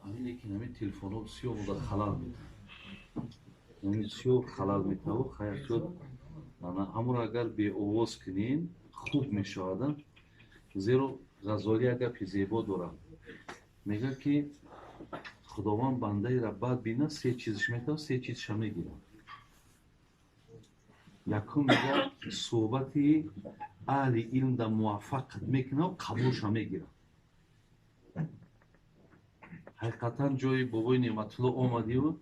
Ҳамин, лекин ҳамин телефонҳо бисёр буда халал метавад, бисёр халал метавад. Хайр шуд, ҳамонро агар беовоз кунем, хуб мешавад. Зеро Ғазолӣ як гапи зебо дорад, мегӯяд, ки Худованд бандаеро бад бинад, се чизаш метавад, се чизаша мегирад. Якум, мегӯяд, суҳбати аҳли илм дар муваффақат мекунад, қабулша мегирад. Ҳақиқатан, ҷои бобои Неъматулло омадию,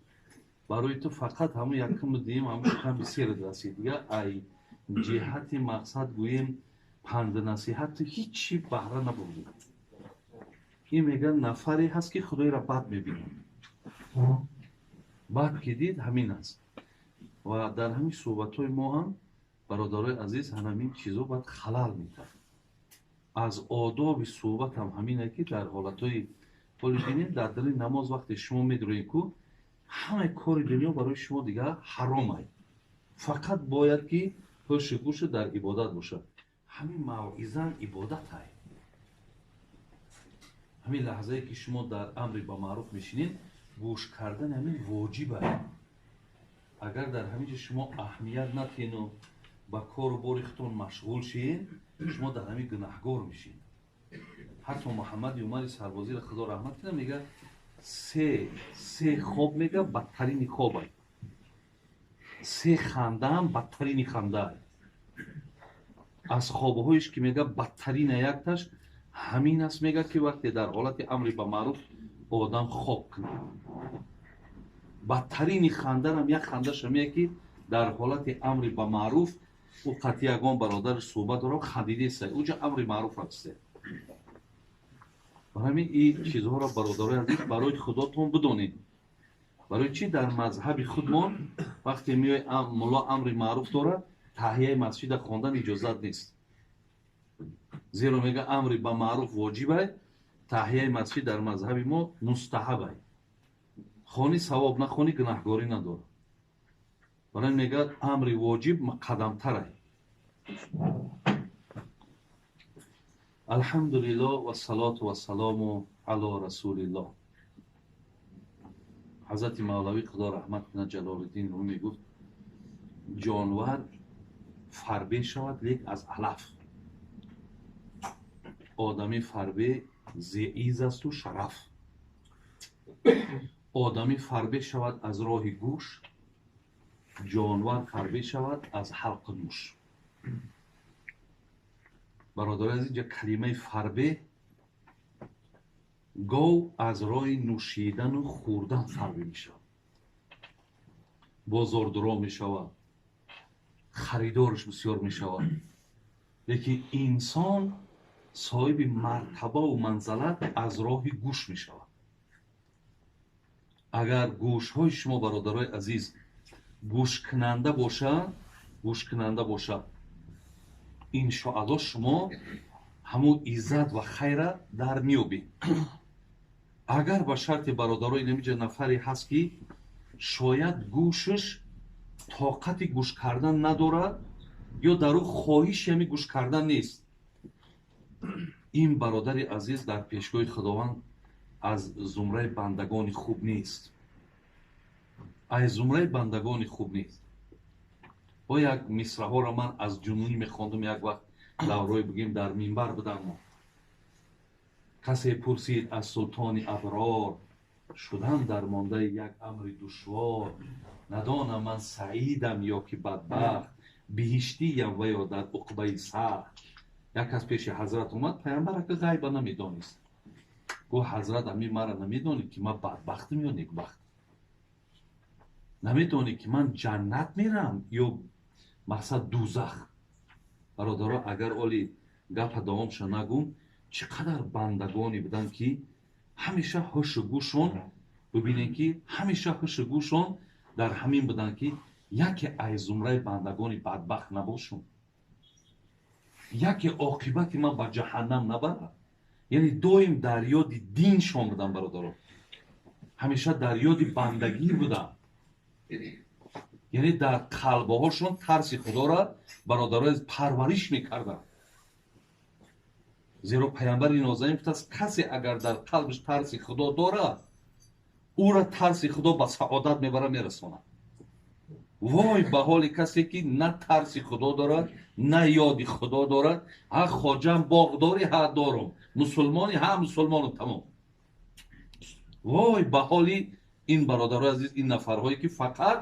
барои ту фақат ҳамун якуму дуюм, ҳамун шиками серат расид. Дига ай ҷиҳати мақсад гӯем, панду насиҳат, ту ҳичи баҳра набурдӣ. Ин мегӯяд, нафаре ҳаст, ки Худоеро бад мебинад, бад ки дид, ҳамин аст. Ва дар ҳамин суҳбатҳои мо ҳам, бародарои азиз, ҳамин чизо баъд халал метавад. Аз одоби суҳбатам ҳамине, ки дар ҳолатҳои ҳоли бинед, дар дили намоз вақте шумо медуроед ку, ҳамаи кори дунё барои шумо дигар ҳаромай, фақат бояд ки ҳушу гӯшу дар ибодат бошад. Ҳамин мавъизаам ибодатай. Ҳамин лаҳзае, ки шумо дар амри ба маъруф мешинед, гӯш кардани ҳамин воҷибай. Агар дар ҳамин ҷо шумо аҳамият натиҳену ба кору бори худтон машғул шиед, шумо дар ҳамин гунаҳгор мешед. Ҳатто Муҳаммади Умари Сарбозиро Худо раҳмат кунад, мега, се хоб, мега, бадтарини хобай, се хандаам бадтарини хандаай. Аз хобҳоеш ки, мега, бадтарина якташ ҳамин аст, мега, ки вақте дар ҳолати амри ба маъруф одам хоб кунад. Бадтарини хандарам як хандаша мея, ки дар ҳолати амри ба маъруф ӯ қатъи ягон бародараш суҳбат дорам, хандидеста, уҷа амри маъруф аст. Бар ҳамин ин чизҳоро, бародарои азиз, барои худотон бидонед. Барои чӣ дар мазҳаби худмон вақте меои, мулло амри маъруф дорад, таҳияи масҷида хондан иҷозат нест? Зеро, мега, амри ба маъруф воҷибай, таҳияи масҷид дар мазҳаби мо мустаҳабай. Хони савоб, нахонӣ гунаҳгорӣ надорад. Барои мегӯяд, амри воҷиб қадамтарай. Алҳамдулиллоҳ, вассалоту вассалому ало расулиллоҳ. Ҳазрати Мавлавӣ, Худо раҳмат кунад, Ҷалолиддин Румӣ мегуфт: ҷонвар фарбе шавад, лек аз алаф, одами фарбе зеиз асту шараф. Одамӣ фарбе шавад аз роҳи гӯш, ҷонвар фарбе шавад аз ҳалқу нӯш. Бародари азиз, инҷа калимаи фарбе, гов аз роҳи нӯшидану хӯрдан фарбе мешавад, бозордуро мешавад, харидораш бисёр мешавад, лекин инсон соҳиби мартабаву манзалат аз роҳи гӯш мешавад. Агар гӯшҳои шумо, бародарои азиз, гӯшкунанда бошад, гӯшкунанда бошад, иншоалло, шумо ҳамун иззат ва хайра дар меёбед. Агар ба шарти, бародарои, инамиҷа нафаре ҳаст, ки шояд гӯшаш тоқати гӯш кардан надорад ё дар ӯ хоҳиши ҳамин гӯш кардан нест, ин бародари азиз дар пешгоҳи Худованд аз зумраи бандагони хуб нест, аз зумраи бандагони хуб нест. Бо як мисраҳоро ман аз ҷунунӣ мехондум як вақт, даврои бигем, дар минбар будам мо. Касе пурсид аз султони аброр: шудам дар мондаи як амри душвор, надонам ман саидам ё ки бадбахт, биҳиштиям ва ё дар уқбаи сахт. Як кас пеши ҳазрат омад, паямбар ака ғайба намедонист. Гуфт: ҳазрат, ами мара намедонед, ки ман бадбахтам ё некбахт? Намедонед, ки ман ҷаннат мерам ё мақсад дузах? Бародаро, агар оли гапа давомша нагум, чӣ қадар бандагоне буданд, ки ҳамеша ҳушу гӯшон, бибинед, ки ҳамеша ҳушу гӯшон дар ҳамин буданд, ки яке аз зумраи бандагони бадбахт набошум, яке оқибати ман ба ҷаҳаннам набарад. Яъне доим дар ёди диншон будам, бародаро, ҳамеша дар ёди бандагӣ будам, яъне дар қалбҳошон тарси Худоро, бародаро, парвариш мекарданд. Зеро паямбари нозанин гуфтааст: касе агар дар қалбиш тарси Худо дорад. Ӯра тарси Худо ба саодат мебара, мерасонад. Вой ба ҳоли касе ки на тарси Худо дорад, на ёди Худо дорад. Ҳа хоҷам боғдорӣ, ҳа дорум, мусулмонӣ, ҳа мусулмону тамом. Вой ба ҳоли ин бародарои азиз, ин нафарҳое ки фақат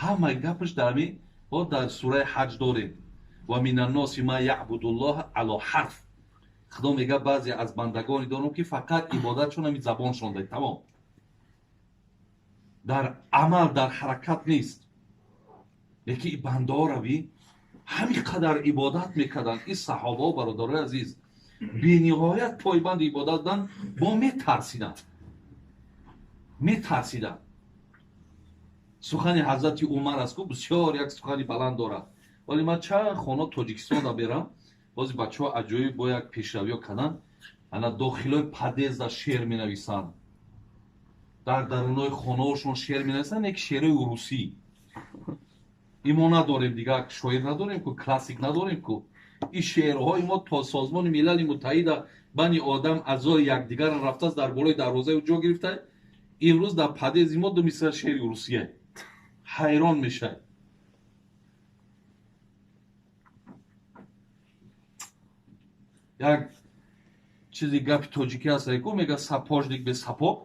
ҳамаи гапаш дар ҳамин дар сураи Ҳаҷ дорем: ва мин анноси ма яъбудуллоҳа ало ҳарф. Худо мега баъзе аз бандагоне дорам ки фақат ибодатшон ҳамин забоншон дай, тамом, дар амал, дар ҳаракат нест. Лекин ин бандаҳо ҳамин қадар ибодат мекарданд. Ин саҳобаҳо, бародарои азиз, бениҳоят пойбанди ибодат буданд, бо метарсиданд, метарсиданд. Сухани ҳазрати Умар аст ку, бисёр як сухани баланд дорад. Вале ман чанд хона Тоҷикистонда берам, бози бачаҳо аҷоиб бо як пешравиё карданд, ана дохилои подъезда шеър менависанд, дар дарунои хонаҳошон шеър менависанд, як шеърҳои урусӣ. Имо надорем, дигар шоир надорем ку, классик надорем ку. Ин шеърҳои мо то Созмони Милали Муттаҳида бани одам аъзои якдигарро рафтааст, дар болои дарвозаи ҷо гирифта. Имрӯз дар подъезди мо ду мисра шеъри русия, ҳайрон мешавад. Як чизи гапи тоҷикӣ ҳаст ку, мега сапожник без сапог,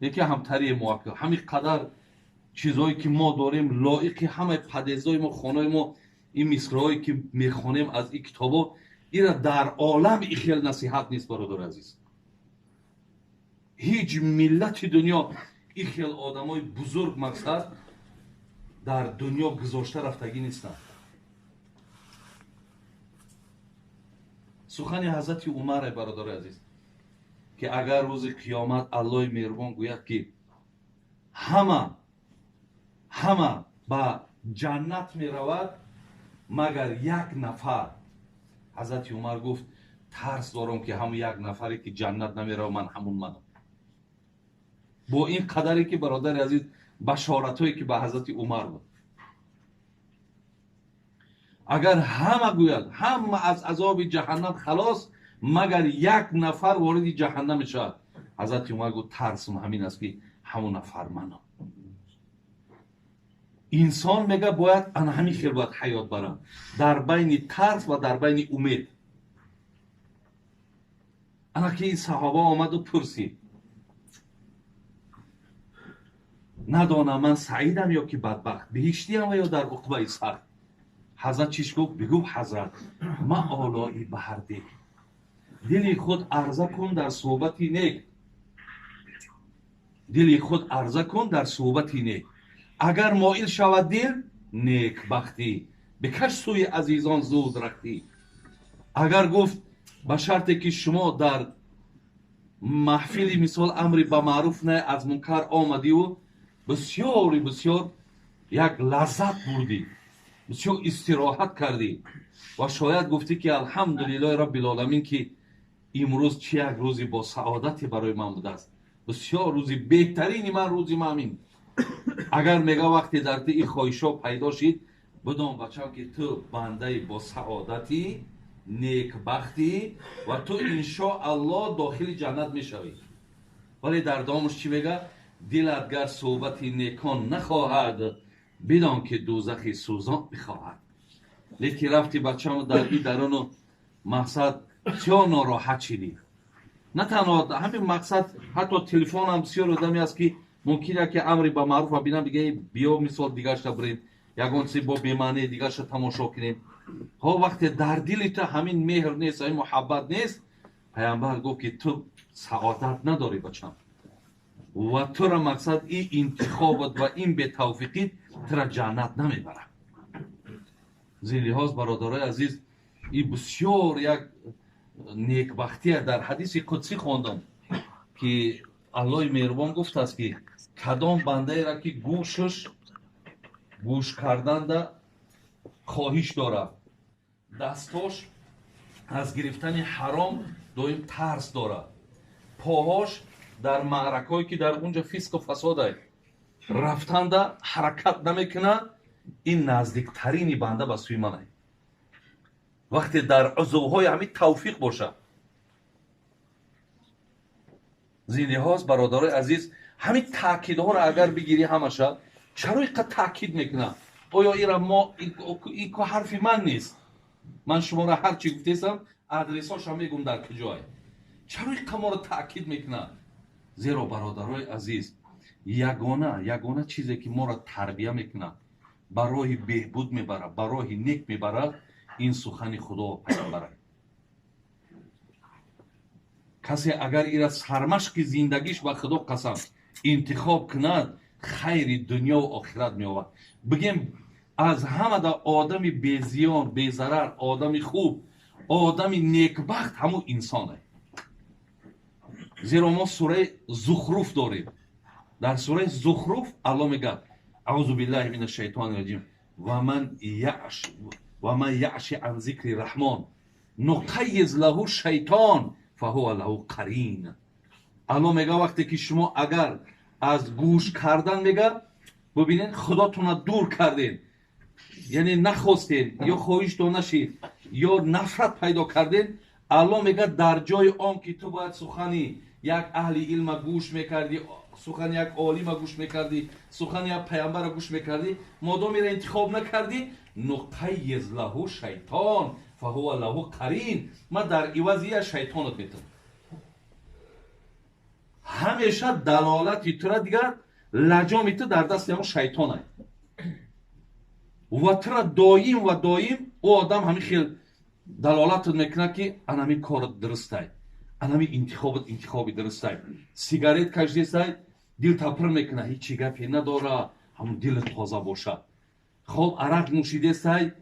яке ҳамтарие мо ҳамин қадар чизҳое ки мо дорем, лоиқи ҳамаи подъездҳои мо, хонаҳои мо, ин мисраҳое ки мехонем аз ин китобҳо, ира дар олам и хел насиҳат нест, бародари азиз. Ҳеҷ миллати дунё ин хел одамои бузург мақсад дар дунё гузошта рафтагӣ нестанд. Сухани ҳазрати Умар, бародари азиз, ки агар рӯзи қиёмат Аллоҳи меҳрубон гӯяд ки ҳама ба ҷаннат меравад магар як нафар, ҳазрати Умар гуфт: тарс дорам ки ҳамун як нафаре ки ҷаннат намеравад ман ҳамун манам. Бо ин қадаре ки, бародари азиз, башоратҳое ки ба ҳазрати Умар буд, агар ҳама гӯяд ҳама аз азоби ҷаҳаннам халос магар як нафар вориди ҷаҳаннам мешавад, ҳазрати Умар гуфт: тарсум ҳамин аст ки ҳамун нафар манам. Инсон мега бояд ана ҳамин хел бояд ҳаёт барад, дар байни тарс ва дар байни умед. Ана ки ин саҳоба омаду пурсид: надонам ман саидам ё ки бадбахт, биҳиштиам ва ё дар уқбаи сахт. Ҳазрат чиш гуфт? Бигуфт ҳазрат: ма олои ба ҳар дил, дили худ арза кун дар суҳбати нек, дили худ арза кун дар суҳбати нек, агар моил шавад дил некбахтӣ, бикаш сӯи азизон зуд рахтӣ. Агар гуфт ба шарте ки шумо дар маҳфили мисол амри ба маъруф не аз мункар омадиву бисёри бисёр як лаззат бурдӣ, бисёр истироҳат кардӣ ва шояд гуфтӣ ки алҳамдулиллоҳи роббил оламин ки имрӯз чи як рӯзи бо саодате барои ман будааст, бисёр рӯзи беҳтарини ман рӯзи ман. Агар мега вақте дар ту ин хоҳишҳо пайдо шид, бидон бачам ки ту бандаи бо саодатӣ, некбахтӣ ва ту иншоаллоҳ дохили ҷаннат мешавӣ. Вале дар давомаш чӣ мега? Дилат гар суҳбати некон нахоҳад, бидон ки дӯзахи сӯзон бихоҳад. Лекин рафти бачам дар ин даруну мақсад бисёр нороҳат шидӣ. На танҳо ҳамин мақсад, ҳатто телефонам бисёр одаме аст ки мумкин ки амри ба маъруф бинам, дига биё мисол дигарша бирем, ягон чизи бо бемаънии дигарша тамошо кунем. Ҳо вақте дар дили ту ҳамин меҳр нест, ҳамин муҳаббат нест, паямбар гуфт ки ту саодат надорӣ бачам, ва тура мақсад ин интихобат ва ин бетавфиқит тура ҷаннат намебарад. Зин лиҳоз, бародарои азиз, ин бисёр як некбахтия. Дар ҳадиси қудсӣ хондам ки Аллоҳи меҳрубон гуфтааст ки кадом бандаеро ки гӯшаш гӯш карданда хоҳиш дорад, дастош аз гирифтани ҳаром доим тарс дорад, поҳош дар маъракҳое ки дар унҷа фисқу фасодай рафтанда ҳаракат намекунад, ин наздиктарини банда ба сӯи манай. Вақте дар узвҳои ҳамин тавфиқ бошад, Зин лиҳоз бародарои азиз, ҳамин таъкидҳоро агар бигирӣ ҳамаша, чаро инқа таъкид мекунам? Оё ира мо ин ко ҳарфи ман нест? Ман шуморо ҳар чӣ гуфтесам, адресҳоша мегум дар куҷое. Чаро инқа моро таъкид мекунад? Зеро бародарои азиз, ягона чизе ки моро тарбия мекунад, ба роҳи беҳбуд мебарад, ба роҳи нек мебарад, ин сухани Худо ва пайғамбар. Касе агар ира сармашқи зиндагиш ба Худо қасам интихоб кунад, хайри дунё ва охират меовард. Бигем, аз ҳамада одами безиён, безарар, одами хуб, одами некбахт ҳамун инсоне. Зеро мо сураи Зухруф дорем. Дар сураи Зухруф Аллоҳ мегӯяд: аузу биллаҳи мина шайтони раҷим, ва ман яъши ан зикри раҳмон нуқаййиз лаҳу шайтон фаҳува лаҳу қарин. Аллоҳ мегӯяд, вақте ки шумо агар аз гӯш кардан, мегӯяд, бибинед, Худотонро дур кардед, яъне нахостед ё хоҳиштон нашид ё нафрат пайдо кардед, Аллоҳ мегӯяд, дар ҷои он ки ту бояд сухани як аҳли илма гӯш мекардӣ, сухани як олима гӯш мекардӣ, сухани як пайғамбара гӯш мекардӣ, модомеро интихоб накардӣ, нуқаййиз лаҳу шайтон фаҳува лаҳу қарин, ман дар ивази як шайтонат метавам. Ҳамеша далолати тура дигар лаҷоми ту дар дасти ҳамон шайтонай ва тура доим ва доим ӯ одам ҳамин хел далолатат мекунад, ки анами корат дурустай, анами интихобат интихоби дурустай. Сигарет кашидесай, дилта пир мекунад, ҳечи гапе надора, ҳамун дилат тоза бошад. Хоб, арақ нӯшидесай,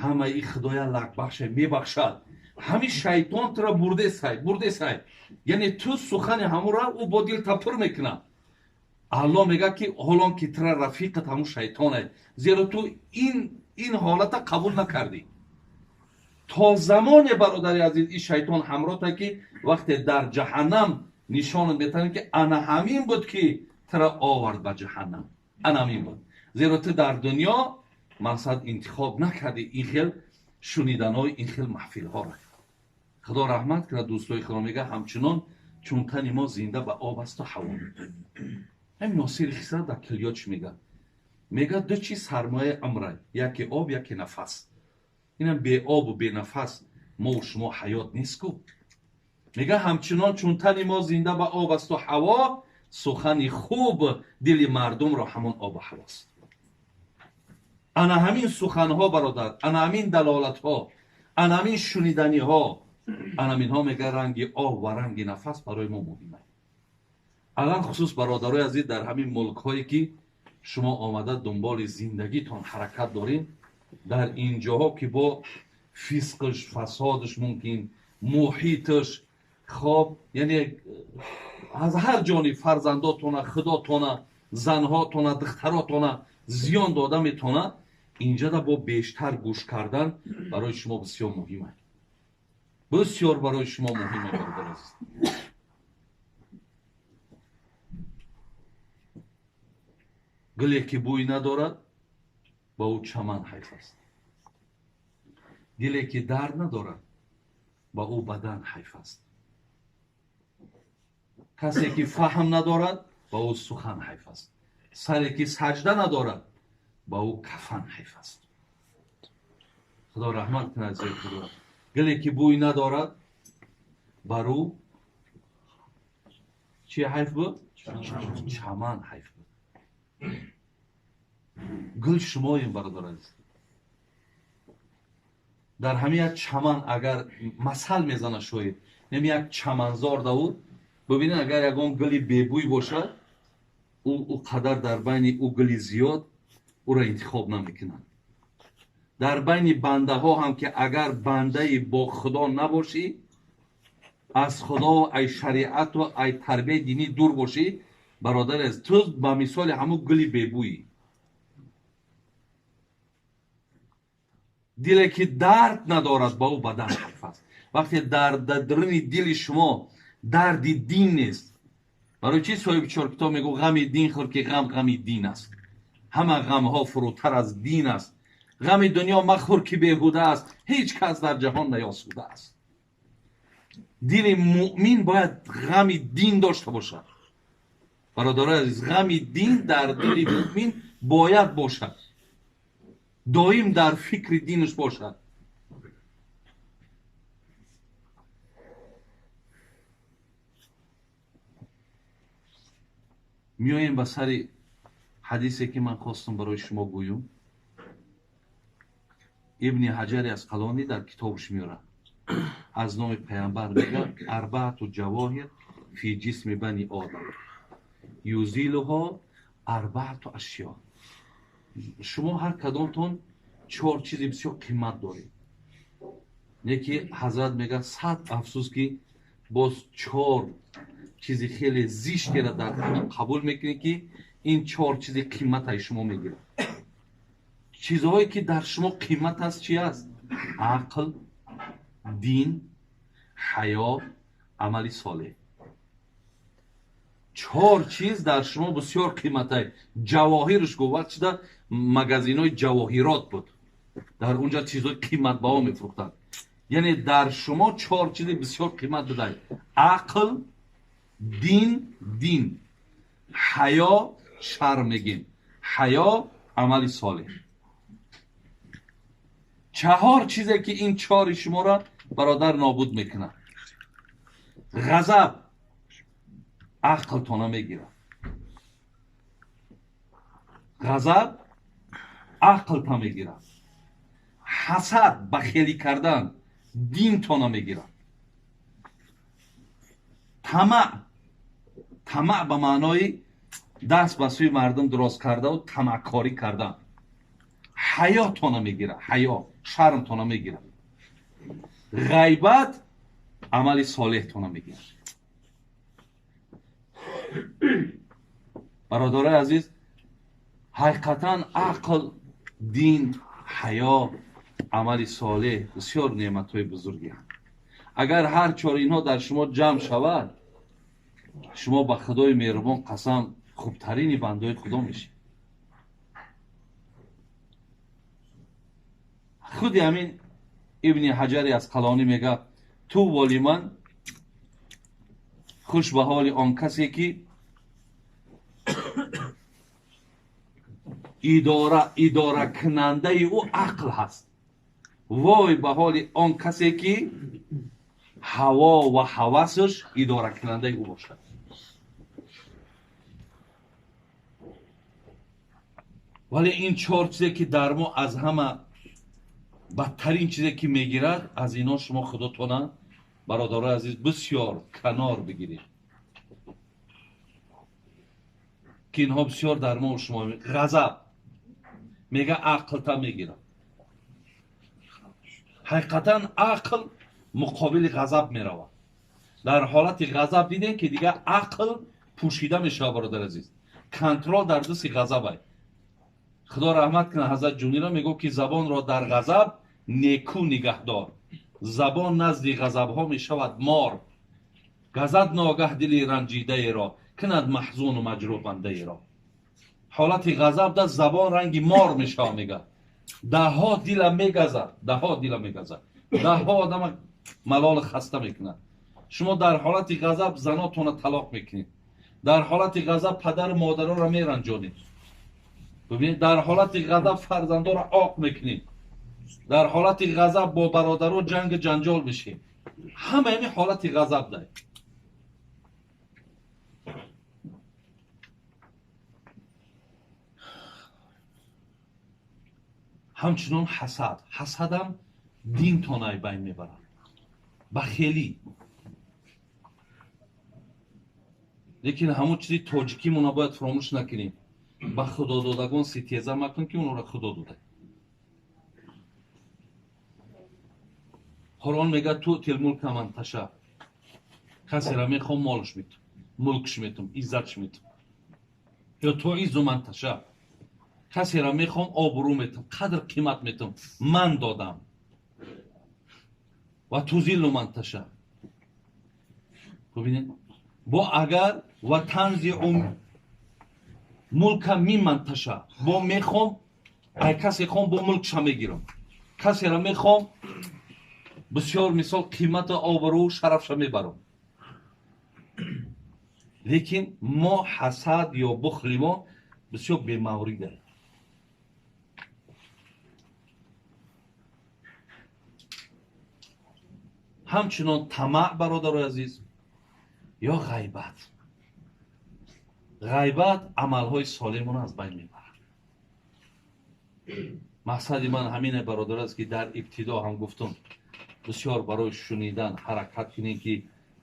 ҳамаи Худоя лакбахша мебахшад. Ҳамин шайтон тура бурдесай, бурдесай, яъне ту сухани ҳамура ӯ бо дилта пир мекунад. Аллоҳ мегӯяд, ки ҳолон ки тура рафиқат ҳамун шайтонай, зеро ту ин ҳолата қабул накардӣ. То замоне, бародари азиз, ин шайтон ҳамроҳта, ки вақте дар ҷаҳаннам нишонат метавонад, ки ана ҳамин буд, ки тура овард ба ҷаҳаннам, ана ҳамин буд. Зеро ту дар дунё мақсад интихоб накардӣ ин хел шуниданҳои ин хел маҳфилҳоро. Худо раҳмат кунад дӯстои худо, мегӯяд, ҳамчунон чун тани мо зинда ба об асту ҳаво. Ҳамин Носири Хисрав дар килиёт чӣ мегӯяд? Мегӯяд, ду чиз сармояи умра, яке об, яке нафас. Инам беобу бенафас мову шумо ҳаёт нест ку. Мегӯяд, ҳамчунон чун тани мо зинда ба об асту ҳаво, сухани хуб дили мардумро ҳамон обу ҳавост. Ана ҳамин суханҳо, бародар, ана ҳамин далолатҳо, ана ҳамин шуниданиҳо, ана ҳаминҳо, мегӯяд, ранги об ва ранги нафас барои мо муҳим аст. Алалхусус, бародарои азиз, дар ҳамин мулкҳое ки шумо омада дунболи зиндагитон ҳаракат доред, дар ин ҷоҳо ки бо фисқш, фасодш мумкин, муҳитш, хоб, яъне аз ҳар ҷониб фарзандотона, худотона, занҳотона, духтаротона зиён дода метавонад, инҷада бо бештар гӯш кардан барои шумо бисёр муҳим аст. Бисёр барои шумо муҳим аст, бародар азиз. Гуле ки бӯй надорад, ба ӯ чаман ҳайф аст. Диле ки дард надорад, ба ӯ бадан ҳайф аст. Касе ки фаҳм надорад, ба ӯ сухан ҳайф аст. Саре ки саҷда надорад, ба ӯ кафан ҳайф аст. Худо раҳмат кунад зиёд худо. Гуле ки бӯй надорад, бар ӯ чӣ ҳайф буд? Чаман ҳайф буд. Гул шумоем, бародар азиз. Дар ҳамин як чаман агар масал мезана шоир, неми як чаманзор давуд, бибинед, агар ягон гули бебӯй бошад, ӯ қадар дар байни ӯ гули зиёд ӯро интихоб намекунад. Дар байни бандаҳо ҳам ки агар бандаи бо Худо набошӣ, аз Худо, ай шариату ай тарбияи динӣ дур бошӣ, бародар азиз, ту ба мисоли ҳамун гули бебӯйӣ. Диле ки дард надорад, ба ӯ бадан ҳайф аст. Вақте дар даруни дили шумо дарди дин нест, барои чӣ соҳиби чоркитоб мегӯ, ғами дин хӯр, ки ғам ғами дин аст, ҳама ғамҳо фурӯтар аз дин аст, ғами дунё махӯр, ки беҳуда аст, ҳеҷ кас дар ҷаҳон наёсуда аст. Дили муъмин бояд ғами дин дошта бошад. Бародарои азиз, ғами дин дар дили муъмин бояд бошад, доим дар фикри динаш бошад. Меоем ба сари ҳадисе ки ман хостам барои шумо гӯям. Ибни Ҳаҷари Асқалонӣ дар китобаш меорад, аз номи паямбар мегӯяд: арбаату ҷавоҳир фи ҷисми бани одам юзилуҳо арбаату ашё. Шумо ҳар кадомтон чор чизи бисёр қимат доред. Неки ҳазрат мегӯяд: сад афсӯс ки боз чор чизи хеле зиштеро дар худ қабул мекунед, ки ин чор чизи қиматаи шумо мегирад. Чизҳое ки дар шумо қимат аст чи аст? Ақл, дин, ҳаё, амали солеҳ. Чор чиз дар шумо бисёр қиматай. Ҷавоҳирш гуфт, вақт шуда магазинҳои ҷавоҳирот буд, дар унҷа чизҳои қиматбаҳо мефурӯхтанд. Яъне дар шумо чор чизи бисёр қимат будай: ақл, дин, ҳаё, шарм мегем, ҳаё, амали солеҳ. Чаҳор чизе ки ин чори шуморо бародар нобуд мекунад. Ғазаб ақлтона мегирад. Ғазаб ақлта мегирад. Ҳасад, бахелӣ кардан, динтона мегирад. Тамаъ, тамаъ ба маънои даст ба сӯи мардум дуроз кардаву тамаъкорӣ кардан, ҳаётона мегирад, ҳаё, шармтона мегирад. Ғайбат амали солеҳтона мегирад. Бародарои азиз, ҳақиқатан ақл, дин, ҳаё, амали солеҳ бисёр неъматҳои бузургианд. Агар ҳар чор инҳо дар шумо ҷамъ шавад, шумо ба Худои меҳрубон қасам хубтарини бандаҳои Худо мешед. Худи ҳамин Ибни Ҳаҷари Асқалонӣ мегӯяд: ту воли ман, хуш ба ҳоли он касе ки идоракунандаи ӯ ақл ҳаст. Вой ба ҳоли он касе ки ҳаво ва ҳавасаш идоракунандаи ӯ бошад. Вале ин чор чизе ки дар мо аз ҳама бадтарин чизе ки мегирад, аз инҳо шумо худотона бародарои азиз бисёр канор бигиред, ки инҳо бисёр дар мо шумо. Ғазаб мега ақлта мегирад. Ҳақиқатан ақл муқобили ғазаб меравад. Дар ҳолати ғазаб дидем ки дигар ақл пӯшида мешавад, бародар азиз. Контрол дар дасти ғазаб. Худо раҳмат кунад ҳазрат Ҷуниро, мегӯфт ки забонро дар ғазаб неку нигаҳдор. Забон назди ғазабҳо мешавад мор. Газад ногаҳ дили ранҷидаеро, кунад маҳзуну маҷрӯҳ бандаеро. Ҳолати ғазаб да забон ранги мор мешавад, мегӯяд. Даҳҳо дила мегазад, даҳҳо дила мегазад, даҳҳо одама малол хаста мекунад. Шумо дар ҳолати ғазаб занотонро талоқ мекунед, дар ҳолати ғазаб падару модаронро меранҷонед, бибинед, дар ҳолати ғазаб фарзандонро оқ мекунед, дар ҳолати ғазаб бо бародаро ҷангу ҷанҷол мешед. Ҳама ҳамин ҳолати ғазаб дай. Ҳамчунон ҳасад, ҳасадам динтон ай байн мебарад, бахелӣ. Лекин ҳамон чизи тоҷикимона бояд фаромӯш накунем. Ба худододагон ситеза макун ки онро Худо дода. Қуръон мегӯяд: туътил мулка ман таша. Касеро мехоҳам молш метум, мулкш метум, иззатш метум. Ё туиззу ман таша. Касеро мехоҳам обрӯ метум, қадр қимат метум, ман додам. Ва тузиллу ман таша. Бубинед, бо агар ва танзиу мулка миман таша, бо мехоҳам ай касе хоҳам бо мулкша мегирам, касеро мехоҳам Бисёр мисол қимату обрӯ шарафша мебарам. Лекин мо ҳасад ё бухли мо бисёр бемаврид аст. Ҳамчунон тамаъ, бародарои азиз, ё ғайбат. Ғайбат амалҳои солимона аз байн мебарад. Мақсади ман ҳамин, бародар, аст, ки дар ибтидо ҳам гуфтум, бисёр барои шунидан ҳаракат кунем, ки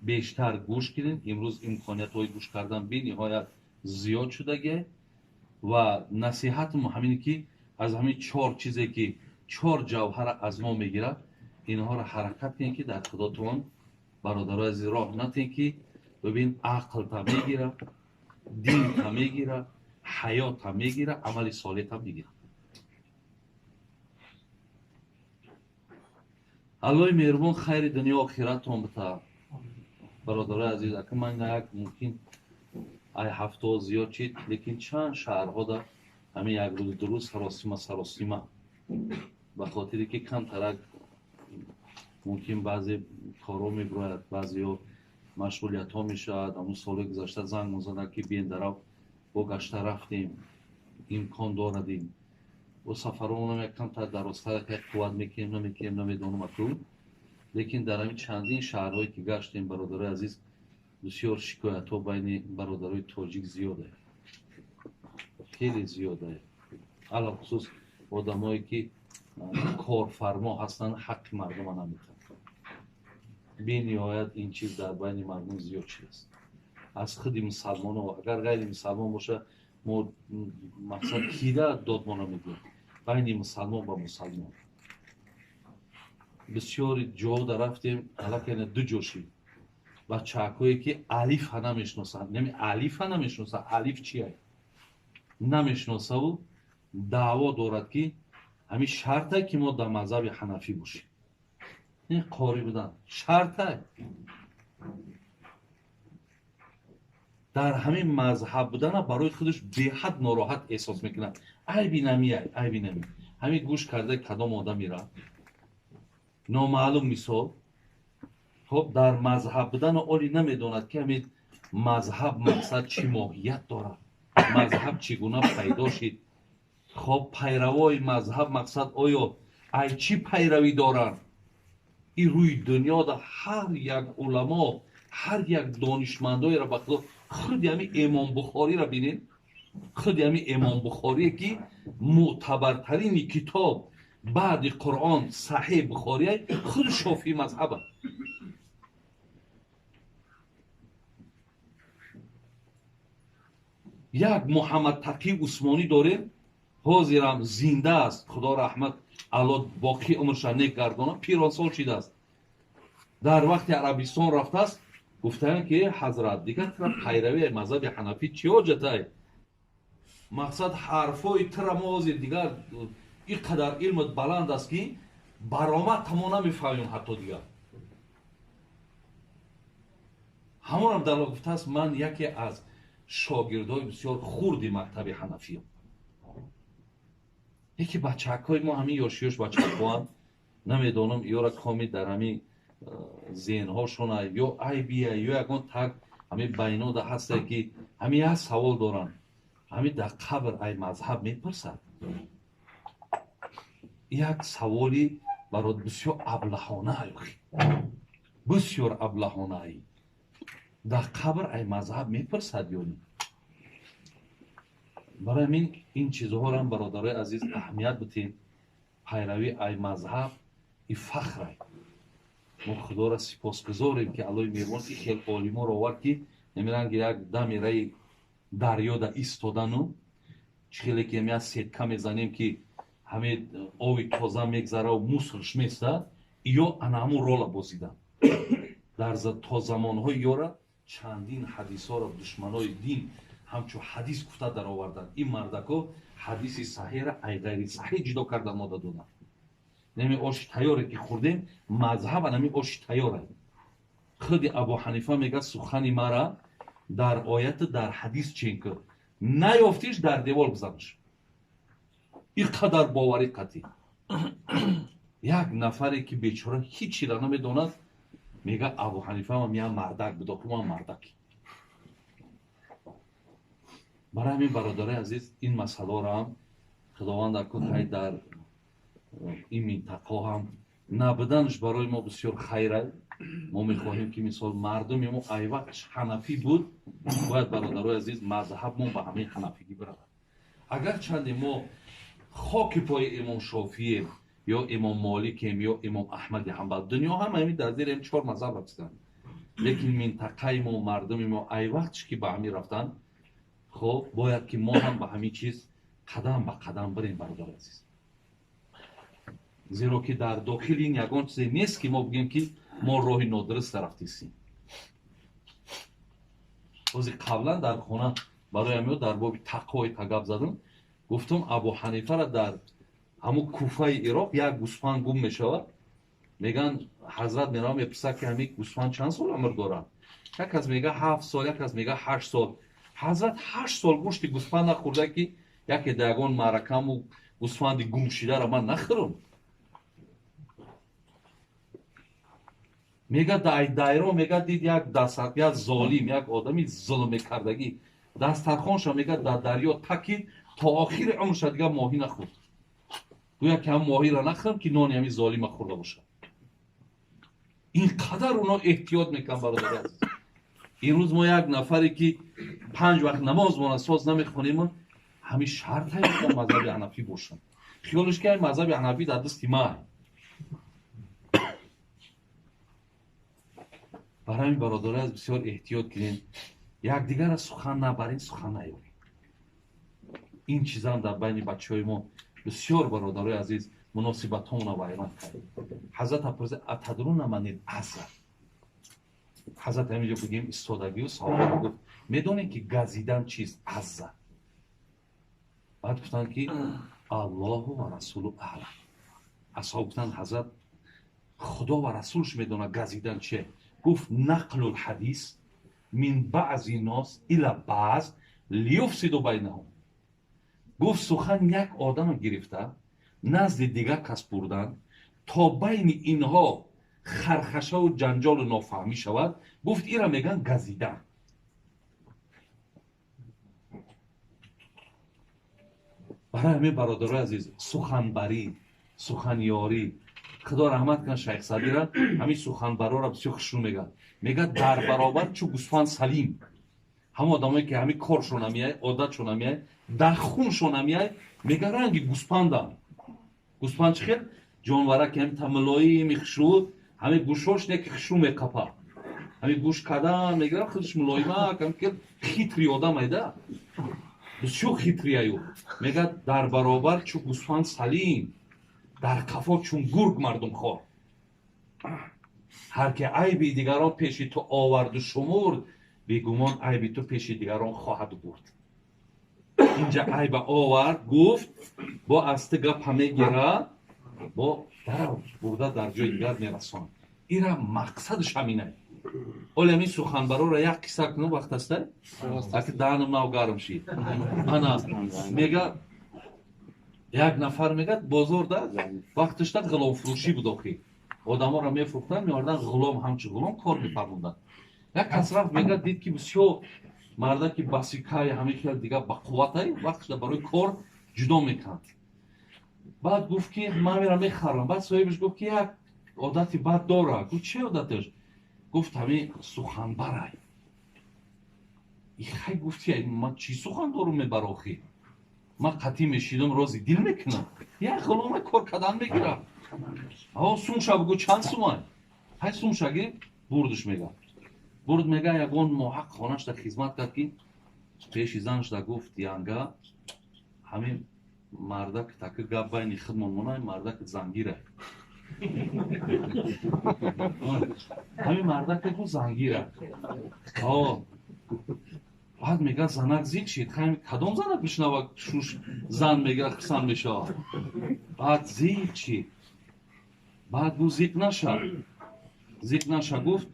бештар гӯш кунем. Имрӯз имкониятҳои гӯш кардан бениҳоят зиёд шудагӣ ва насиҳатм ҳамине, ки аз ҳамин чор чизе, ки чор ҷавҳара аз мо мегирад, инҳоро ҳаракат кунем, ки дар худотон, бародарои азиз, роҳ натем, ки бибин, ақл та мегира, дин та мегира, ҳаёт та мегира, амали солеҳ та мегира. Аллоҳи меҳрубон хайри дунё охиратон бита. Бародарои азиз, ака ман як мумкин ай ҳафто зиёд чид, лекин чанд шаҳрҳода ҳамин як рӯз ду рӯз саросима саросима, ба хотире ки камтарак мумкин баъзе корҳо мебирояд, баъзеҳо машғулиятҳо мешавад. Ҳамун соли гузашта занг мезаданд, ки биен дарав, бо гашта рафтем, имкон дорадем. Бо сафаронам як камтар дарозтар як қувват мекунем, намекунем, намедонам аку. Лекин дар ҳамин чандин шаҳрҳое ки гаштем, бародарои азиз, бисёр шикоятҳо байни бародарои тоҷик зиёде, хеле зиёде. Алалхусус одамое ки корфармо ҳастанд, ҳаққи мардума наметавонанд. Бениҳоят ин чиз дар байни мардум зиёд шудааст. Аз худи мусалмоно, агар ғайри мусалмон боша, мо мақсад кида додмона мегӯем, байни мусалмон ба мусалмон. Бисёри ҷода рафтем, аллакай ду ҷо шид. Бачаҳакое ки алифа намешиносанд, яъне алифа намешиносанд, алиф чия намешиносаву даъво дорад, ки ҳамин шарте ки мо дар мазҳаби ҳанафӣ бошем. Ин қорӣ будан шарте. Дар ҳамин мазҳаб будана барои худаш беҳад нороҳат эҳсос мекунад. Айби намия, айби нами. Ҳамин гӯш карда кадом одамира номаълум мисол, хоб, дар мазҳаб будану оли намедонад, ки ҳамин мазҳаб мақсад чӣ моҳият дорад, мазҳаб чӣ гуна пайдо шид, хоб, пайравои мазҳаб мақсад оё ай чӣ пайравӣ доранд. Ин рӯи дунёда ҳар як уламо, ҳар як донишмандоеро, ба худо, худи ҳамин Имом Бухориро бинед, худи ҳамин Имом Бухорие, ки мӯътабартарини китоб баъди Қуръон Саҳеҳ Бухорие, худи шофии мазҳаба. Як Муҳаммад Тақӣ Усмонӣ дорем, ҳозирам зинда аст, худо раҳмат, Алло боқӣ умрша нек гардона, пиронсол шидааст. Дар вақти Арабистон рафтааст, гуфтаанд, ки ҳазрат, дигар тира пайравии мазҳаби ҳанафӣ чӣ ҳоҷатай? Мақсад ҳарфҳои тира мо ҳозир дигар ин қадар илмат баланд аст, ки баромад тамо намефаҳмем ҳатто дигар. Ҳамонам дар гуфтааст, ман яке аз шогирдҳои бисёр хурди мактаби ҳанафиям. Яке бачаҳакҳои мо ҳамин ёшиёш бачаҳакҳоам, намедонам ёра коми дар ҳамин зеҳнҳошона ё айбия ё ягон так ҳамин байнода ҳастае, ки ҳамин як савол доранд: ҳамин дар қабр ай мазҳаб мепурсад? Як саволи барот бисёр аблаҳона, бисёр аблаҳонаи. Дар қабр ай мазҳаб мепурсад ё не? Барои ҳамин ин чизҳоро ҳам, бародарои азиз, аҳамият битем. Пайравӣ ай мазҳаб и фахрай. Мо худоро сипосгузорем, ки Аллоҳи меҳрубон и хел олиморо овард, ки намеранги як дами раи дарёда истодану чӣ хеле ки як сетка мезанем, ки ҳамин оби тоза мегзараву мусрш места, ё ана ҳамун рола бозидан. Дар то замонҳои ёра чандин ҳадисҳоро душманои дин ҳамчун ҳадис гуфта дароварданд. Ин мардако ҳадиси саҳеҳра ай ғайри саҳеҳ ҷудо карда мода доданд. Нами оши тайёре ки хӯрдем, мазҳаба нами оши тайёре. Худи Абу Ҳанифа мегӯяд, сухани мара дар ояту дар ҳадис чен кун, наёфтиш, дар девор бизанаш. Ин қадар боварӣ қатъӣ. Як нафаре ки бечора ҳеҷ чиро намедонад, мега Абу Ҳанифа ман я мардак буд, охир ман мардак. Барои ҳамин, бародарои азиз, ин масъаларо ҳам Худованд акун ҳай дар ин минтақа ҳам набуданаш барои мо бисёр хайр аст. Мо мехоҳем ки мисол мардуми мо ай вақтш ҳанафӣ буд, бояд, бародарои азиз, мазҳаб мо ба ҳамин ҳанафигӣ биравад. Агарчанде мо хоки пои имом Шофием ё имом Моликем ё имом Аҳмади Ҳанбал, дунё ҳама ҳамин дар зери ҳамин чор мазҳаб рафтанд, лекин минтақаи мо, мардуми мо ай вақтш ки ба ҳамин рафтанд, хоб бояд ки мо ҳам ба ҳамин чиз қадам ба қадам бирем, бародари азиз. Зеро ки дар дохили ин ягон чизе нест ки мо бигӯем ки мо роҳи нодуруст рафтистем. Бози қаблан дар хона барои ҳамиё дар боби тақвои гап задам, гуфтам Абу Ҳанифара дар ҳамун Куфаи Ироқ як гӯсфанд гум мешавад. Меган ҳазрат меравад, мепурсад ки ҳамин гӯсфанд чанд сол умр дорад? Як кас мега 7 сол, як кас мега 8 сол. Ҳазрат 8 сол гӯшти гӯсфанд нахӯрда ки яке дар ягон маъракаму гӯсфанди гумшидаро ман нахӯрам. Мега дар дайро, мега дид як дастар, як золим, як одами зулм мекардагӣ дастархонша, мега дар дарё такид, то охири умрша дигар моҳӣ нахӯрд. Гӯя ки ҳам моҳиро нахӯрам ки нони ҳамин золима хӯрда бошад. Ин қадар оно эҳтиёт мекунанд, бародари азиз. Имрӯз мо як нафаре ки 5 вақт намоз мона соз намехонем, ҳамин шарт ҳаст мазҳаби ҳанафӣ бошам. Хиёлш ки мазҳаби ҳанафӣ дар дасти ман. Барои ҳамин, бародари азиз, бисёр эҳтиёт кунем, якдигарро сухан набарем, сухан наёрем. Ин чизам дар байни бачаҳои мо бисёр, бародарои азиз, муносибатҳоро вайрон кард. Ҳазрат пурсид: атадруна манил аза? Ҳазрат ҳаминҷо бигем истодагию саҳоба гуфт: медонед ки газидан чист? Аза. Баъд гуфтанд ки Аллоҳу ва расулу аълам. Асҳоб гуфтанд: ҳазрат, Худо ва расулш медонад газидан чие. Гуфт: нақлул ҳадис мин баъзи нос ила баъз лиюфсиду байнаҳум. Гуфт: сухан як одама гирифта назди дигар кас бурдан то байни инҳо хархашаву ҷанҷолу нофаҳмӣ шавад. Гуфт: ира меган газидан. Барои ҳамин, бародарои азиз, суханбарӣ, суханёрӣ, Худо раҳмат кунад Шайх Садира, ҳамин суханбарора бисёр хушрӯ мегӯяд. Мегӯяд: дар баробар чу гӯсфанд салим. Ҳамон одамое ки ҳамин коршон намеяй, одатшон намеяй, дар хуншон намеяй, мега ранги гӯспандам. Гӯспанд чӣ хел? Ҷонвара ки ҳамин тамилоими хушрӯ, ҳамин гӯшош не ки хушрӯ меқапа. Ҳамин гӯш кардан мегирам, худаш мулоимак, ҳамин ки хитри одам айда. Бисёр хитри аю. Мегӯяд: дар баробар чу гӯсфанд салим, дар қафо чун гург мардумхор. Ҳар ки айби дигарон пеши ту оварду шумурд, бегумон айби ту пеши дигарон хоҳад бурд. Инҷа айба овард, гуфт, бо аз ту гапа мегирад, бо дарав бурда дар ҷои дигар мерасонад. Ира мақсадаш ҳаминай. Оли ҳамин суханбарора як қисса кунам, вақт аста? Аки даҳанам нав гарм шид. Ана мега як нафар, мегӯяд, бозорда вақташда ғуломфурӯшӣ буд охи. Одаморо мефурӯхтанд, меоварданд ғулом, ҳамчун ғулом кор мефармуданд. Як кас рафт, мегӯяд, дид ки бисёр мардаки басикай, ҳамин хел дигар ба қувватай, вақташда барои кор ҷудо мекард. Баъд гуфт ки ман мерам мехарам. Баъд соҳибаш гуфт ки як одати бад дорад. Гуфт: че одаташ? Гуфт: ҳамин суханбарай. Ихай, гуфти, ман чӣ сухан дорум мебара охи? Ман қатъӣ мешидам, рози дил мекунам. Як ғулома кор кардан мегирам. Аво сумша бугӯ, чанд сумай? Ҳай сумша гирифт, бурдаш, мега. Бурд, мега, ягон моҳақ хонашда хизмат кард ки пеши занашда гуфт: янга, ҳамин мардак таки гап байни худмон монай, мардак зангира. Ҳамин мардак гу зангира. Баъд мега занак зик шид. Кадом занак бишнава шуш зан мегира хурсанд мешавад. Баъд зик шид. Баъд гуфт: зиқ наша. Зиқ наша, гуфт,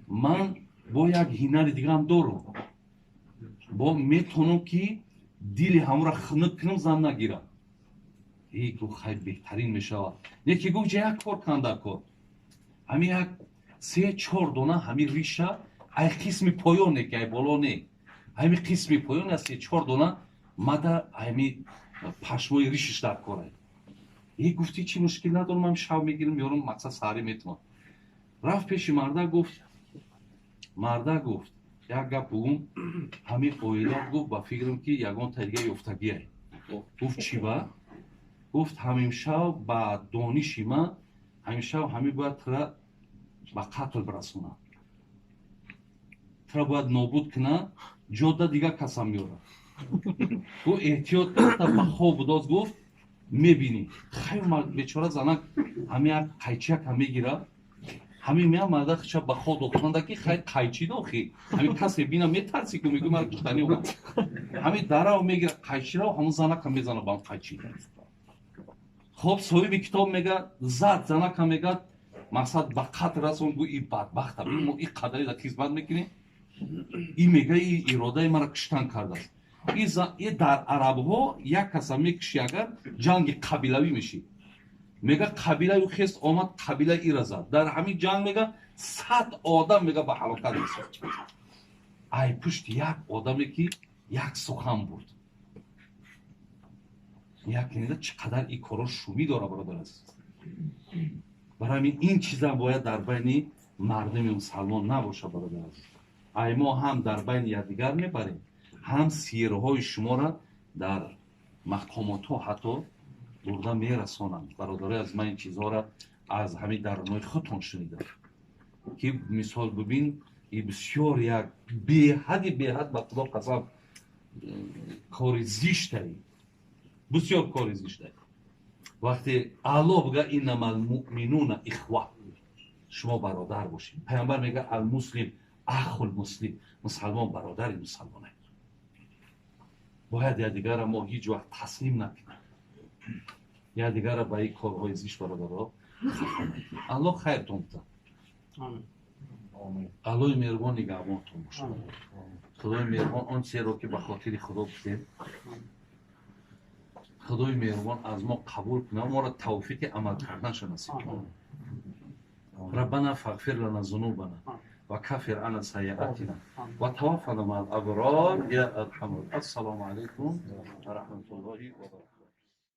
ман бо як ҳинари дигарам дорам. Бо метавонам ки дили ҳамонро хунук кунам, зан нагирам. И гуфт, хай, беҳтарин мешавад. Неки гуфт, ҷа як кор кан дар кор, ҳами як се чор дона ҳами риша ай қисми поёне, ки ай боло не, ҳами қисми поён аз се чор дона мада ҳами пашмои ришиш дар корай. И гуфти, чӣ мушкил надорам, ман шав мегирам, меёрам, мақсад саҳарӣ метавон. Рафт пеши марда, гуфт, марда гуфт, як гап бугум, ҳами оила, гуфт, ба фикрам, ки ягон тарига ёфтагиай. Гуфт, чӣ ба? Гуфт, ҳамимшав ба дониши ман ҳамишав ҳами бояд тура ба қатл бирасонад, тура бояд нобуд кунад, ҷода дигар касам меорад. Гуфт, эҳтиёт карда ба хоб будоз. Гуфт, мебинӣ. Хай, бечора занак ҳами як қайчиака мегирад, ҳамин меа марда хича ба хоб дохтанда, ки хай, қайчи дохи, ҳамин касе бина, метарси, ку мегӯ, мара куштани омад. Ҳамин дарав мегирад қайчиро, ҳамун занака мезана ба қайчи. Хоб, соҳиби китоб мега, зад занака, мегад, мақсад ба қатл расон. Гӯ, и бадбахта, мо и қадари да хизмат мекунем, и мега, и иродаи мара куштан кардааст. И дар арабҳо як каса мекуши, агар ҷанги қабилавӣ мешид. Мега, қабилаи хест омад, қабилаи ира зад. Дар ҳамин ҷанг, мега, 100 одам, мега, ба ҳалокат расид ай пушти як одаме, ки як сухан бурд. Як чӣ қадар ин корро шумӣ дора, бародар азиз. Барои ҳамин ин чизам бояд дар байни мардуми мусалмон набошад, бародар азиз. Ай мо ҳам дар байни якдигар мебарем, ҳам сирҳои шуморо дар мақомотҳо ҳатто бурда мерасонанд. Бародарои аз ман, ин чизҳоро аз ҳамин дарунои худтон шунидам, ки мисол бибин, и бисёр як беҳади беҳад, ба Худо қасам, кори зиштаи, бисёр кори зиштаи. Вақте Алло бига: «Иннама алмуъминуна ихва», шумо бародар бошед. Пайғамбар мега: «Алмуслим ахул муслим», мусалмон бародари мусалмонай. Бояд якдигарра мо ҳеҷ вақт таслим накунем, якдигарра ба ин корҳои зишт, бародаро, хафа накунем. Аллоҳ хайртон битад, Аллоҳи меҳрубон нигаҳбонтон бошад. Худои меҳрубон он чизеро, ки ба хотири Худо гуфтем, Худои меҳрубон аз мо қабул кунад, моро тавфиқи амал карданша насиб кунад. ربنا فاغفر لنا ذنوبنا وكفر عنا سيئاتنا وتوفنا مع الابرار يا ارحم. السلام عليكم ورحمه الله وبركاته.